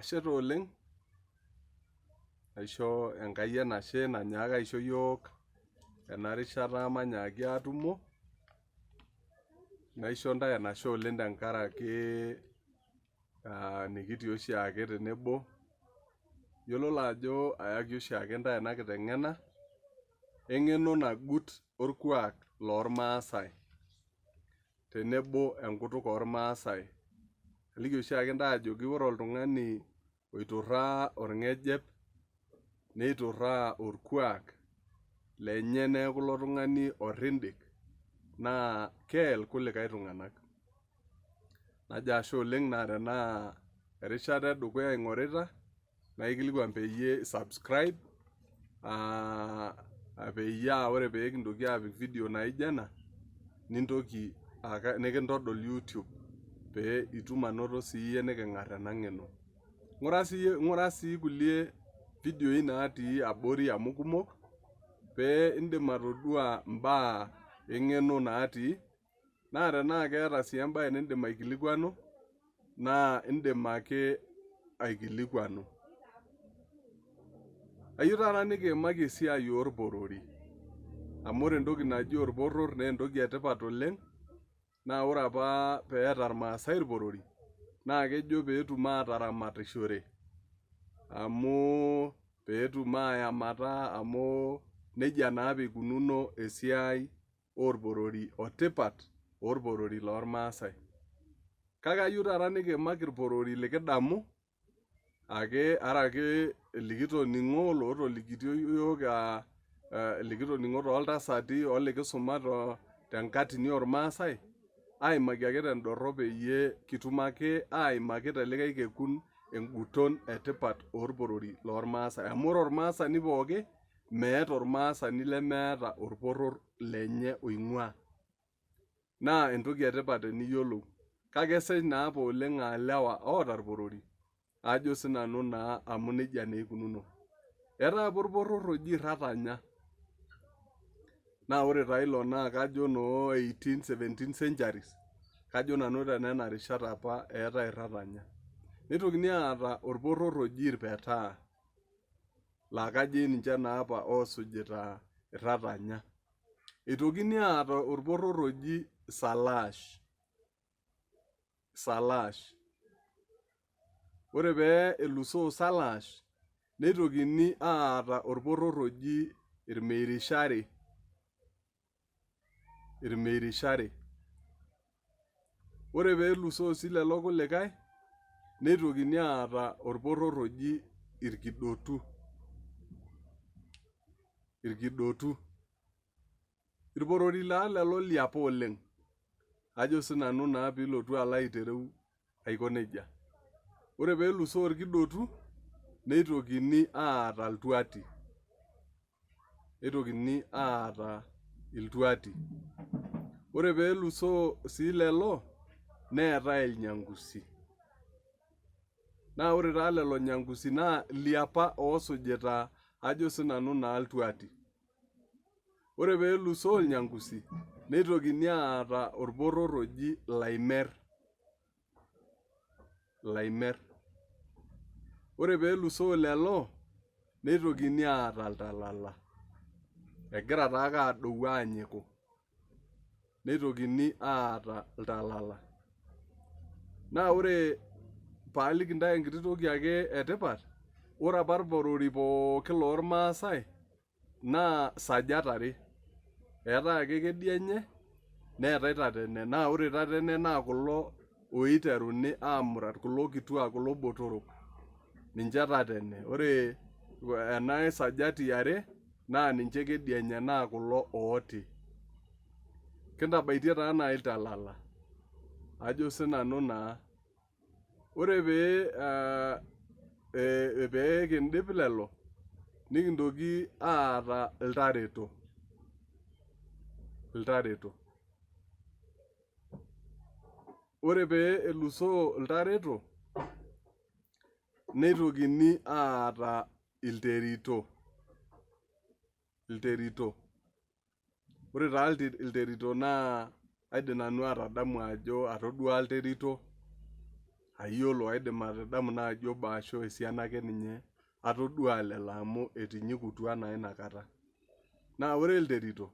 Ashe taa oleng, aisho Enkai enashe nainyaaka aisho iyiok ena rishata manyaaki atumo, naisho ntae enashe oleng tenkaraki nikitii oshiake tenebo. Iyiololo ajo ayaki oshiake ntae ena kiteng'ena eng'eno nagut orkuak lormaasai tenebo enkutuk ormaasai. Aliki oshiake ntae ajoki ore oltung'ani oiturraa orng'ejep neiturraa orkuak lenye neeku ilo tung'ani orrindik naa keye irkulikae tung'anak. Najo ashe oleng naa tenaa erishata edukuya ing'orita naikilikuan peyie i subscribe peyie aa ore pee kintoki aapik video naijo ena nintoki nikintodol YouTube pee itum anoto siiyie niking'ar ena ng'eno. Ing'ura sii kulie vidioi natii abori amu kumok pee indim atodua imbaa eng'eno natii naa tenaa keeta sii embae nindim aikilikuanu naa indim ake aikilikuanu. Ayieu taata nikiimaki esiai orporori amu ore entoki naji orporor naa entoki etipat oleng naa ore apa peeta irmaasai irporori naa kejo peetum ataramatishore amu peetum ayamata amu nejia naa apa ikununo esiai orporori otipat orporori lormaasai. Kake ayieu taata nikiimaki irporori likidamu ake araki likitoning'o lootolikitio iyiok likitoning'o toltasati olikisuma tenkatini ormaasai aimaki ake tendorrop peyie kitum ake aimaki telikae kekun enguton etipat orporori lormaasai. Amu ore ormaasani pooki meeta ormaasani lemeeta orporor lenye oing'waa. Naa entoki etipat teniyiolou. Kake esej naa apa oleng aa ilewa oota irporori ajo sinanu naa amu nejia naa ikununo. Eetae apa orporor oji Ratanya naa ore taa ilo naa kajo noo 18 17 centuries kajo nanu tenena rishat apa eetae Ratanya. Nitokini aata orporor oji Irpetaa laa kajo ninche naa apa oosujita Ratanya. Eitokini aata orporor oji Salash, Salash. Ore pee elusoo Salash neitokini aata orporor oji Irmeirishare, Irmeirishare. Ore pee elusoo sii lelo kulikae neitokini aata orporor oji Irkidotu, Irkidotu. Irporori taa lelo liapa oleng ajo sinanu naa piilotu alo aitereu aiko nejia. Ore pee elusoo Irkidotu neitokini aata Iltuati, neitokini aata Iltuati. Ore pee elusoo sii lelo neetae Ilnyangusi. Naa ore taa lelo Nyangusi naa liapa oosujita ajo sinanu naa Iltuati. Ore pee elusoo Ilnyangusi neitokini aata orporor oji Ilaimer, Ilaimer. Ore pee elusoo lelo neitokini aata Iltalala. Egira taake adou aanyiku. Neitokini aata Iltalala. Naa ore paaliki intae enkiti toki ake etipat, ore apa irporori pooki lormaasai naa sajat are. Eetae ake kedianye neetae tatene naa ore tatene naa kulo oiteruni aamurat kulo kituak kulo botorok ninche tatene. Ore ena sajati iare naa ninche kedianye naa kulo ooti. Kintabaitie taa naaji Iltalala ajo sinanu naa. Ore pee kindip lelo nikintoki aata iltareto, iltareto. Ore pee elusoo iltareto neitokini aata ilterito, ilterito. Ore taa ilterito naa aidim nanu atadamu ajo atodua ilterito. Ayiolo aidim atadamu naaji obo ashu esiana ake ninye atoduaa lelo amu etinyikutua naa inakata. Naa ore ilterito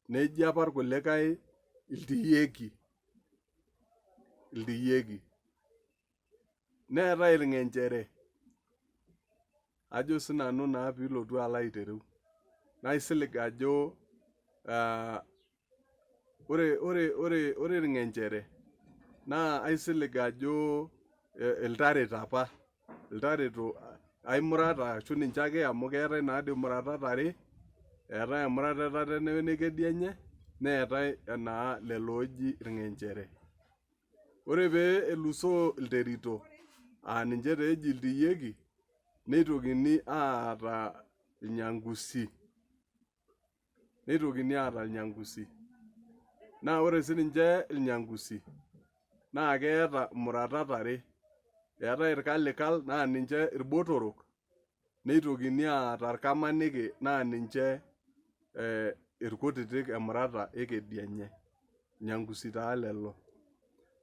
neji apa irkulikae iltiyieki, iltiyieki. Neetae irng'enchere ajo sinanu naa piilotu alo aitereu. Naisilig ajo ore ore ore ore irng'enchere naa aisilig ajo iltareto apa, iltareto ai murata ashu ninche ake amu keetae naadii imuratat are, eetae emurata e tatene wene kedianye neetae naa lelo ooji irng'enchere. Ore pee elusoo ilterito aa ninche taa eji iltiyieki neitokini aata ilnyangusi, neitokini aata ilnyangusi. Naa ore siininche ilnyangusi naa keeta imuratat are, eetae irkalikal naa ninche irbotorok neitokini aata irkamaniki naa ninche irkutitik emurata e kedianye. Ilnyangusi taa lelo.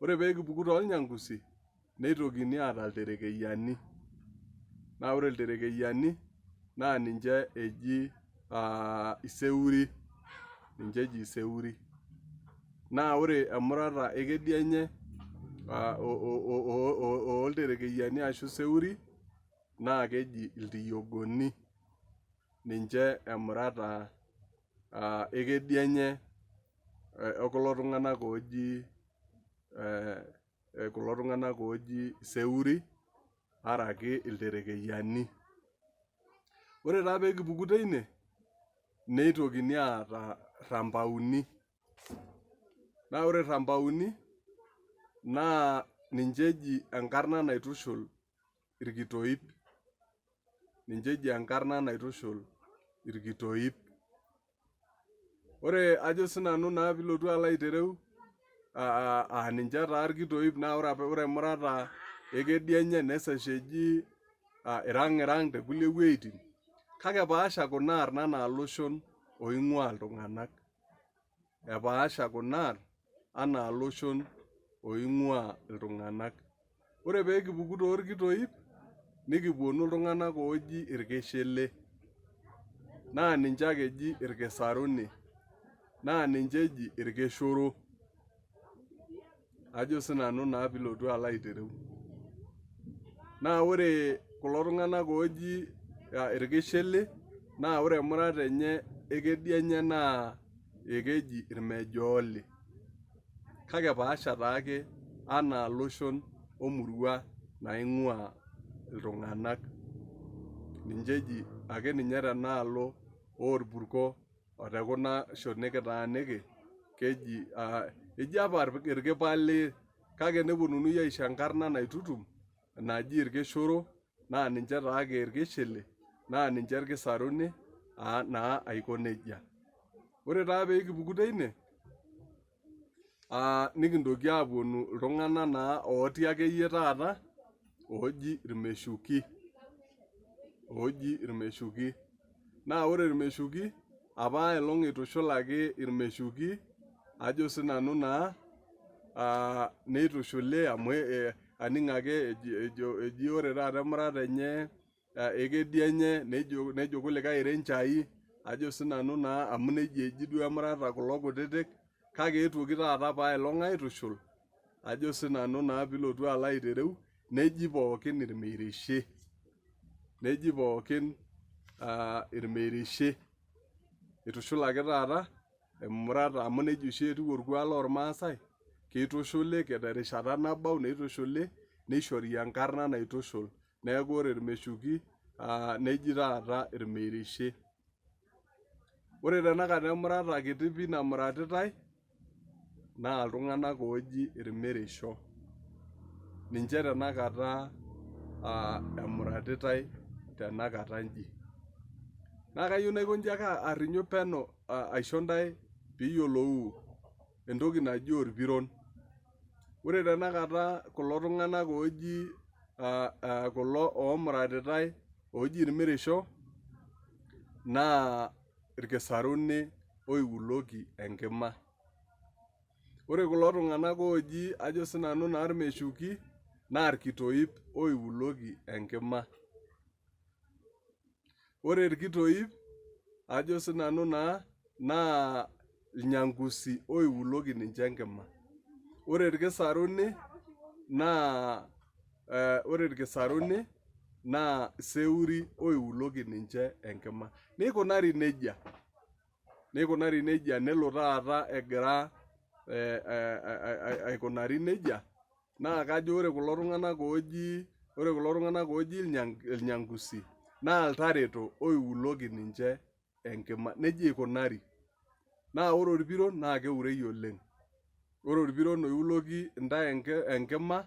Ore pee kipuku toolnyangusi neitokini aata ilterekeyiani. Naa ore ilterekeyiani naa ninche eji iseuri, ninche eji iseuri. Naa ore emurata e kedianye oolterekeyiani ashu iseuri naa keji iltiogoni ninche emurata e kedianye e kulo tung'anak ooji kulo tung'anak ooji iseuri araki ilterekeyiani. Ore taa pee kipuku teine neitokini aata irrampauni. Naa ore irrampauni naa ninche eji enkarna naitushul irkitoip, ninche eji enkarna naitushul irkitoip. Ore ajo sinanu naa piilotu alo aitereu aa ninche taa irkitoip naa ore emurata e kedianye nesash eji Irang'irang' te kulie wueitin kake epaasha kuna arn anaa iloshon oing'uaa iltung'anak. Epaasha kuna arn anaa iloshon oing'uaa iltung'anak. Ore pee kipuku toorkitoip nikiponu iltung'anak ooji irkishili naa ninche ake eji irkisaruni naa ninche eji irkishoro ajo sinanu naa piilotu alo aitereu. Naa ore kulo tung'anak ooji irkishili naa ore emurata enye e kedianye naa ekeji irmejooli. Kake epaasha taake anaa iloshon omurua naing'uaa iltung'anak. Ninche eji ake ninye tenaalo orpurko o tekuna shot nikitaaniki keji eji apa irkipali kake neponunui aisho enkarna naitutum naji irkishoro naa ninche taake irkishili naa ninche irkisaruni naa aiko nejia. Ore taa pee kipuku teine nikintoki aaponu iltung'anak naa otii akeyie taata ooji irmeshuki, ooji irmeshuki. Naa ore irmeshuki apa aelong' itushulaki irmeshuki ajo sinanu naa neitushuli amu aning' ake eji ore taata emurata enye ekedianye nejo kulikae irenchai ajo sinanu naa amu nejia eji duo emurata kulo kutitik kake eetuoki taata paelong aitushul ajo sinanu naa piilotu alo aitereu neji pookin irmeirishe, neji pookin irmeirishe itushulaki taata emurata amu nejia oshi etiu orkuak lormaasai keitushuli terishata nabau neitushuli neishori enkarna naitushul. Neeku ore irmeshuki neji taata irmeirishe. Ore tenakata emurata kiti pii namuratitae naa iltung'anak ooji irmirisho. Ninche tenakata emuratitae tenakata inji. Naa kayieu naikonji ake arrinyu peno aisho ntae piiyiolou entoki naji orpiron. Ore tenakata kulo tung'anak ooji kulo oomuratitae ooji irmirisho naa irkisaruni oiuloki enkima. Ore kulo tung'anak ooji ajo sinanu naa irmeshuki. naa irkitoip oiuloki enkima. Ore irkitoip ajo sinanu naa naa ilnyangusi oiuloki ninche enkima. Ore irkisaruni naa ore irkisaruni naa iseuri oiuloki ninche enkima. Neikunari nejia, neikunari nejia nelo taata egira aikunari nejia naa kajo ore kulo tung'anak ooji, ore kulo tung'anak ooji ilnyangusi naa iltareto oiuloki ninche enkima. Nejia eikunari. Naa ore orpiron naa keurei oleng. Ore orpiron oiuloki intae enkima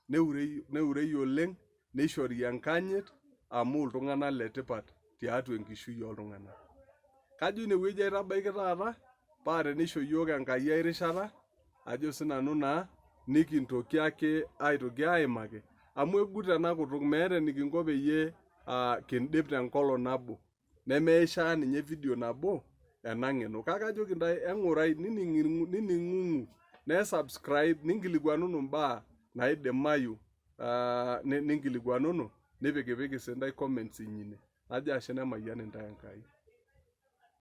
neurei oleng neishori enkanyit amu iltung'anak le tipat tiatua enkishui ooltung'anak. Kajo ine wueji aitabaiki taata paa teneisho iyiook Enkai ai rishata ajo sinanu naa nikintoki ake aitoki aimaki amu egut ena kutuk meeta enikinko peyie kindip tenkolong nabo. Nemeishaa ninye video nabo ena ng'eno. Kake ajoki intae eng'urai nining'ung'u ne subscribe ninkilikuanunu imbaa naidimayu ninkilikuanunu nipikipiki sii intae comments inyi ine. Ajo ashe nemayian intae Enkai.